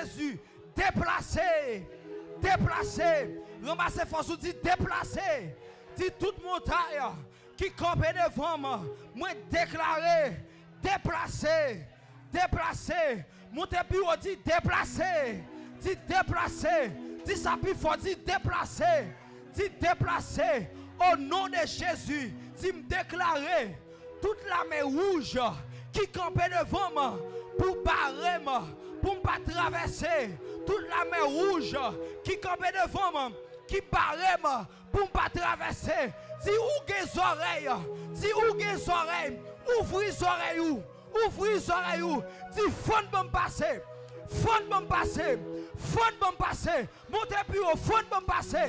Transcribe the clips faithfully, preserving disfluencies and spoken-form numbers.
Jezi, deplase, deplase. Ranmase fòs ou, di, deplase. Di, tout montay ki kanpe devan m, mwen deklare, deplase, deplase. Monte pi wo, di, deplase. Di, deplase. Di sa pi fò, di, deplase. Di, deplase. O non de Jezi, di, m deklare tout lame wouj ki kanpe devan m pou bare m, pou m pa travèse. Tout lame wouj ki kanpe devan m, ki bare m pou m pa travèse. Di, ou gen zòrèy. Di, ou gen zòrèy. Ouvri zòrèy ou. Ouvri zòrèy ou. Di, fann ban m pase. Fann ban m pase. Fann ban m pase. Monte pi wo, fann ban m pase.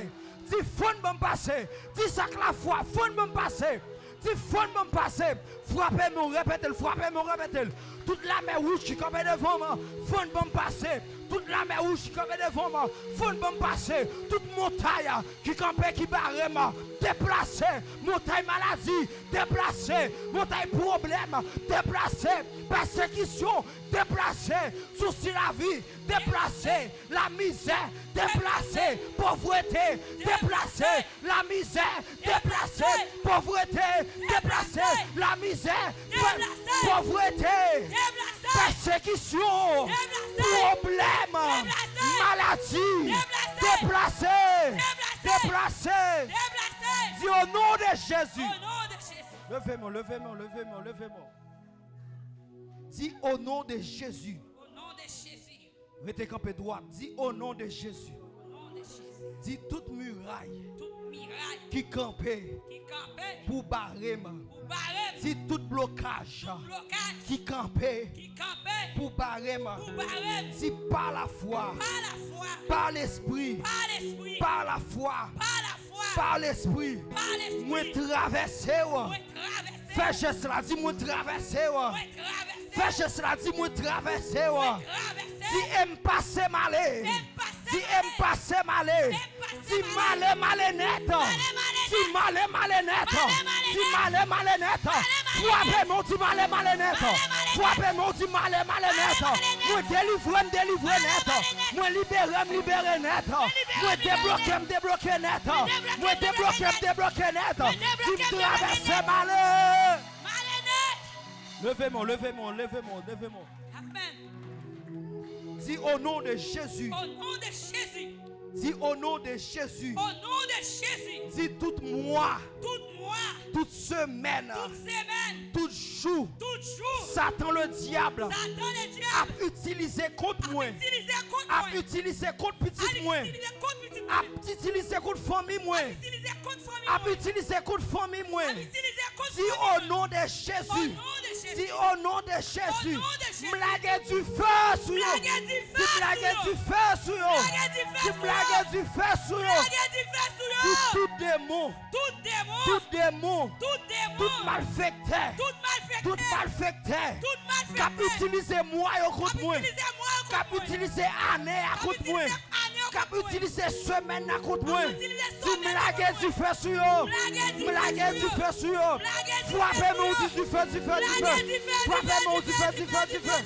Di, fann ban m pase. Di sa ak lafwa, fann ban m pase. Di, fann ban m pase. Frape men w, repete l, frape men w, repete l. Tout lame wouj ki kanpe devan m, fann ban m pase. Tout lame wouj ki kanpe devan m, fann ban m pase. Tout montay ki kanpe, ki bare m, deplase. Montay maladi, deplase. Montay pwoblèm, deplase. Pèsekisyon, deplase. Sousi lavi, deplase. Lamizè, deplase. Povrete, deplase. Lamizè, deplase. Povrete, deplase. Lamizè, povrete, pèsekisyon, pwoblèm, maladi, deplase, deplase. Di, o non de Jezi. Leve men w, leve men w, leve men w, leve men w. Di, o non de Jezi. Rete kanpe dwat. Di, o non de Jezi. Di, tout miray ki kanpe pou bare m. Di, tout blokaj ki kanpe pou bare m. Di, pa lafwa, pa lespri, pa lafwa, pa lespri, mwen travèse w. Fè jès la, di, mwen travèse w. Fè jès la, di, mwen travèse w. Di, e m pase m ale. Di, e m pase m ale. Di, m ale, m ale nèt. Di, m ale, m ale nèt. Di, m ale, m ale nèt. Frape men w, di, m ale, m ale nèt. Frape men w, di, m ale, m ale nèt. Mwen delivre, m delivre nèt. Mwen libere, m libere nèt. Mwen debloke, m debloke nèt. Mwen debloke, m debloke nèt. Di, m travèse, m ale. Leve men w, leve men w, leve men w, leve men w. Amen. Di, o non de Jezi. Au nom de Jésus. Di, o non de Jezi. Au nom de Jésus. Di, tout mwa, tout mwa, tout semèn, tout semèn, tout jou, tout jou, Satan le diable, Satan le diable, ap itilize kont mwen, ap itilize kont mwen, ap itilize kont pitit mwen, ap itilize kont fanmi mwen, ap itilize kont fanmi mwen. Di, o non de Jezi. Di, o non de Jezi. M lage dife sou yo. Di, m lage dife sou yo. Di, m lage dife sou yo. Di, tout demon, tout demon, tout malfektè, tout malfektè k ap itilize mwa yo kont mwen, k ap itilize ane a kont mwen, k ap itilize semèn nan kont mwen. Di, m lage dife sou yo. M lage dife sou yo. Frape men w, di, dife, dife, dife. Frape men w, dife, dife, dife.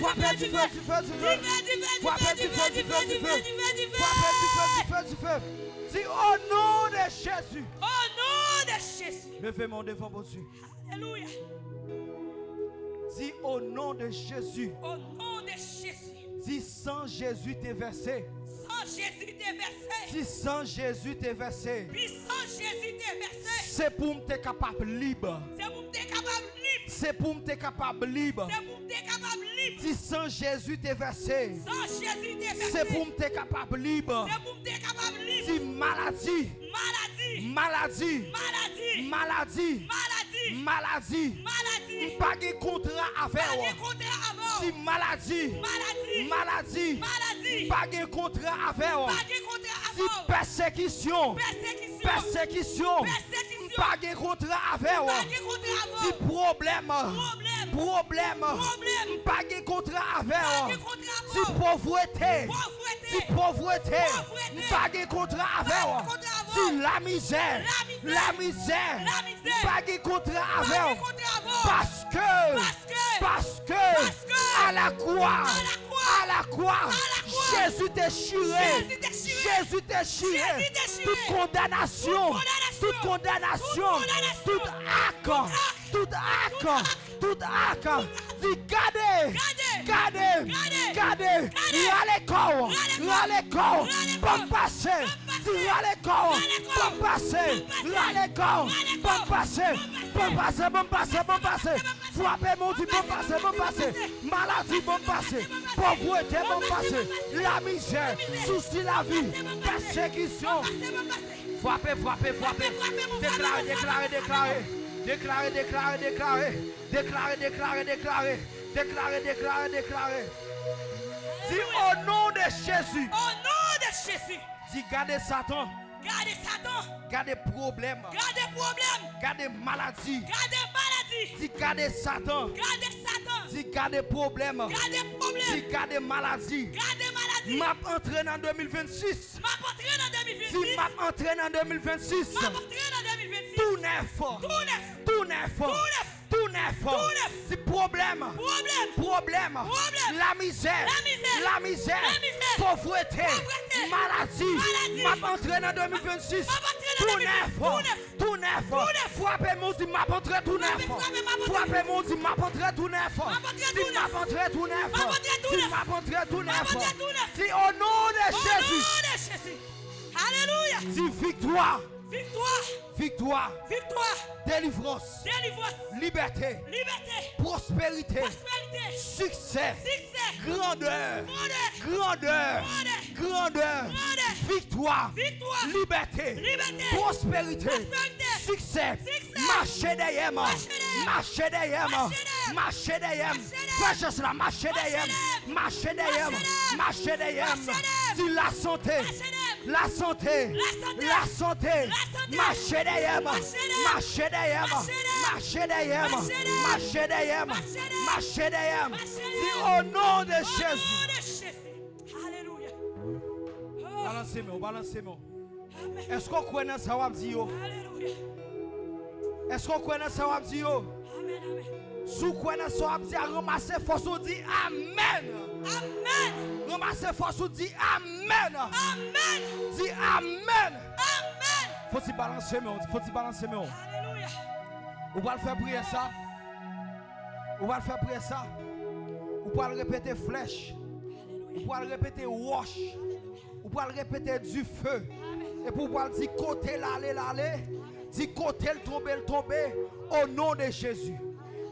Frape dife, dife, dife. Frape dife, dife, dife. Frape dife, dife, dife. Di, o non de Jezi. Au nom de Jésus. Leve men w devan Bondye. Alléluia. Di, o non de Jezi. Au nom de Jésus. Di, san Jezi te vèse. San Jezi te vèse. Di, san Jezi te vèse. Di, san Jezi te vèse. Se pou m te kapab lib. Se pou m te kapab lib. Se pou m te kapab lib. Se pou m te kapab lib. Di, san Jezi te vèse. San Jezi te vèse. Se pou m te kapab lib. Se pou m te kapab lib. Di, maladi. Maladi. Maladi. Maladi. Maladi. Maladi. Maladi. M pa gen kontra avè w. M pa gen kontra avè w. Di, maladi. Maladi. Maladi. Maladi. M pa gen kontra avè w. M pa gen kontra avè w. Di, pèsekisyon. Pèsekisyon. Pèsekisyon. Pèsekisyon. M pa gen kontra avè w. M pa gen kontra avè w. Di, pwoblèm. Pwoblèm. Pwoblèm. Pwoblèm. M pa gen kontra avè w. M pa gen kontra avè w. Di, povrete. Povrete. Di, povrete. Povrete. M pa gen kontra avè w. M pa gen kontra avè w. Di, lamizè. Lamizè. Lamizè. Lamizè. M pa gen kontra avè w. M pa gen kontra avè w. Paske. Paske. Paske. Paske. Alakwa. Alakwa. Alakwa. Kwa, Jezi te chire, Jezi te chire tout kondanasyon, tout kondanasyon, tout ak, tout ak, tout ak. Di, gade, gade, gade, rale kò w, rale kò w, ban m pase. Di, rale kò w, ban m pase, rale kò w, ban m pase, ban m pase, ban m pase, ban m pase. Frape men w, di, ban m pase, ban m pase. Maladi, ban m pase. Povrete, ban m pase. Lamizè, sousi lavi, pèsekisyon. Frape, frape, frape. Deklare, deklare, deklare. Deklare, deklare, deklare. Deklare, deklare, deklare. Deklare, deklare, deklare. Di, au nom de Jésus. Au nom de Jésus. Di, gade Satan. Gade Satan. Gade pwoblèm. Gade pwoblèm. Gade maladi. Gade maladi. Di, gade Satan. Gade Satan. Di, gade pwoblèm. Gade pwoblèm. Di, gade maladi. Gade maladi. M ap antre nan de mil vennsis. M ap antre nan de mil vennsis. Di, m ap antre nan de mil vennsis. M ap antre nan de mil vennsis. Tou nèf. Tou nèf. Tou nèf. Tou nèf. Tou nèf. Tou nèf. Di, pwoblèm. Pwoblèm. Pwoblèm. Pwoblèm. Lamizè. Lamizè. Lamizè. Lamizè. Povrete. Povrete. Maladi. Maladi. M ap antre nan de mil vennsis. M ap antre nan de mil vennsis. Tou nèf. Tou nèf. Tou nèf. Tou nèf. Frape men w, di, m ap antre tou nèf. Frape men w, di, m ap antre tou nèf. M ap antre tou nèf. Di, m ap antre tou nèf. M ap antre tou nèf. Di, m ap antre tou nèf. M ap antre tou nèf. Di, au nom de Jésus. Au nom de Jésus. Alelouya. Di, viktwa. Viktwa. Viktwa. Viktwa. Delivrans. Delivrans. Libète. Libète. Pwosperite. Pwosperite. Siksè. Siksè. Grandè. Grandè. Grandè. Grandè. Grandè. Viktwa. Viktwa. Libète. Libète. Pwosperite. Pwosperite. Siksè. Siksè. Mache dèyè m. Mache dèyè m. Mache dèyè m. Mache dèyè m. Mache dèyè m. Mache dèyè m. Fè jès la. Mache dèyè m. Mache dèyè m. Mache dèyè m. Mache dèyè m. Mache dèyè m. Di, lasante. Mache dèyè m. Lasante. Lasante. Lasante. Lasante. Mache dèyè m. Mache dèyè m. Mache dèyè m. Mache dèyè m. Mache dèyè m. Mache dèyè m. Mache dèyè m. Mache dèyè m. Mache dèyè m. Di, au nom de Jésus. Au nom de Jésus. Alelouya. Oh. Balanse men w, balanse men w. Amèn. Èske w kwè nan sa w ap di yo? Alelouya. Èske w kwè nan sa w ap di yo? Amèn, amèn. Si w kwè nan sa w ap di a, ranmase fòs ou, di, amèn. Amèn. Ranmase fòs ou, di, amèn. Amèn. Di, amèn. Amèn. Fò ti balanse men w, fò ti balanse men w. Alelouya. Ou pral fè priyè sa. Ou pral fè priyè sa. Ou pral repete flèch. Alelouya. Ou pral repete wòch. Alelouya. Ou pral repete dife. Amèn. Epi ou pral di, kote l ale, l ale. Di, kote l tonbe, l tonbe. O non de Jezi.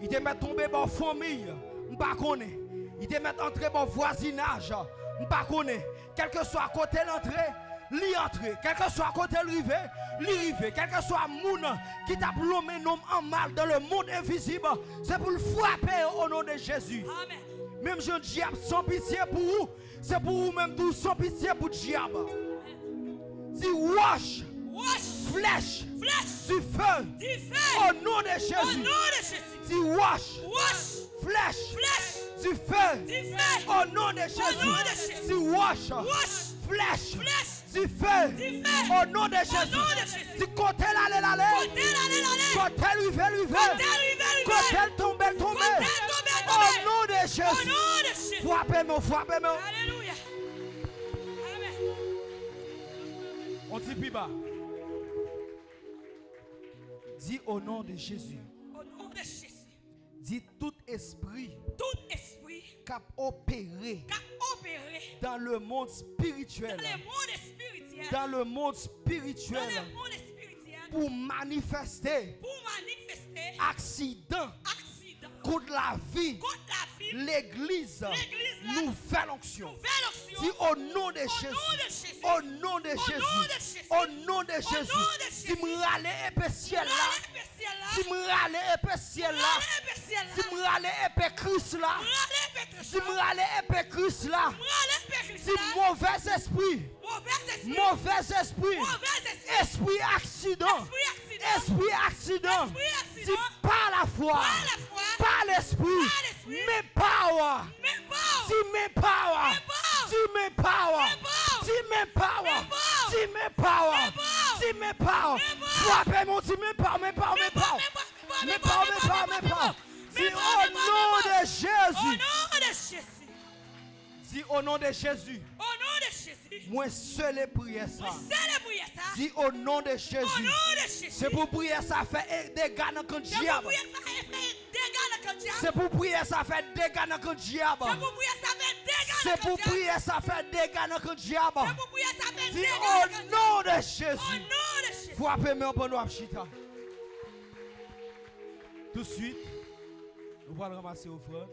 Li te mèt tonbe bò fanmi, m pa konnen. Li te mèt antre bò vwazinaj, m pa konnen. Kèlkeswa kote l antre, li antre. Kèlkeswa kote l rive, li rive. Kèlkeswa moun ki t ap lonmen non m an mal dans le monde invisible, se pou l frape yo o non de Jezi. Amèn. Menm jan dyab san pitye pou ou, se pou ou menm tou san pitye pou dyab. Di wòch, wòch, flèch, flèch, dife, dife, o non de Jezi. O non de Jezi. Di wòch, wòch, flèch, flèch, dife, dife, o non de Jezi. O non de Jezi. Di wòch, wòch, flèch, flèch, dife, dife, o non de Jezi. O non de Jezi. Di kote l ale, l ale. Kote l ale, l ale. Kote l rive, l rive. Kote l rive, l rive. Kote l tonbe, l tonbe. Kote l tonbe, l tonbe. O non de Jezi. O non de Jezi. Frape men w, frape men w. Alelouya. Amèn. On ti pi ba. Di o non de Jezi. O non de Jezi. Di tout espri, tout espri k ap opere, k ap opere dans le monde spirituel, dans le monde spirituel, dans le monde spirituel, dans le monde spirituel, pou manifeste, pou manifeste aksidan, aksidan kont lavi, kont lavi legliz, legliz la, nouvèl onksyon. Nouvèl onksyon. Di o non de Jezi. O non de Jezi. O non de Jezi. O non de Jezi. O non de Jezi. Di m rale epe syèl la. Rale epe syèl la. Di m rale epe syèl la. Rale epe syèl la. Di m rale epe Kris la. Rale epe Kris la. Di m rale epe Kris la. Rale epe Kris la. Di movèz espri. Movèz espri. Movèz espri. Movèz espri. Espri aksidan. Espri aksidan. Espri aksidan. Espri aksidan. Di pa lafwa. Pa lafwa. Pa lespri. Pa lespri. Men pa w. Men pa w. Di men pa w. Men pa w. Di men pa w. Men pa w. Di men pa w. Men pa w. Di men pa w. Men pa w. Di men pa w. Men pa w. Frape men w, di men pa w, men pa w, men pa w. Men pa w, men pa w, men pa w. Di o non de Jezi. O non de Jezi. Di, "O non de Jezi, O non de Jezi, mwen sele priyè sa." mwen sele priyè sa. Di, "O non de O Jezi." non de Jezi. Se pou priyè sa fè e- dega nan kan Se pou dyab. priyè sa fè dega nan kan dyab. Se pou priyè sa fè dega nan kan dyab. Se pou priyè sa fè dega Se nan kan pou dyab. Priyè sa fè dega nan kan dyab. Se pou priyè sa fè Di, dega "O nan kan dyab. non de O Jezi." Non de Jezi. Frape men w pandan w ap chita. Tousuit, nou pral ranmase ofrann.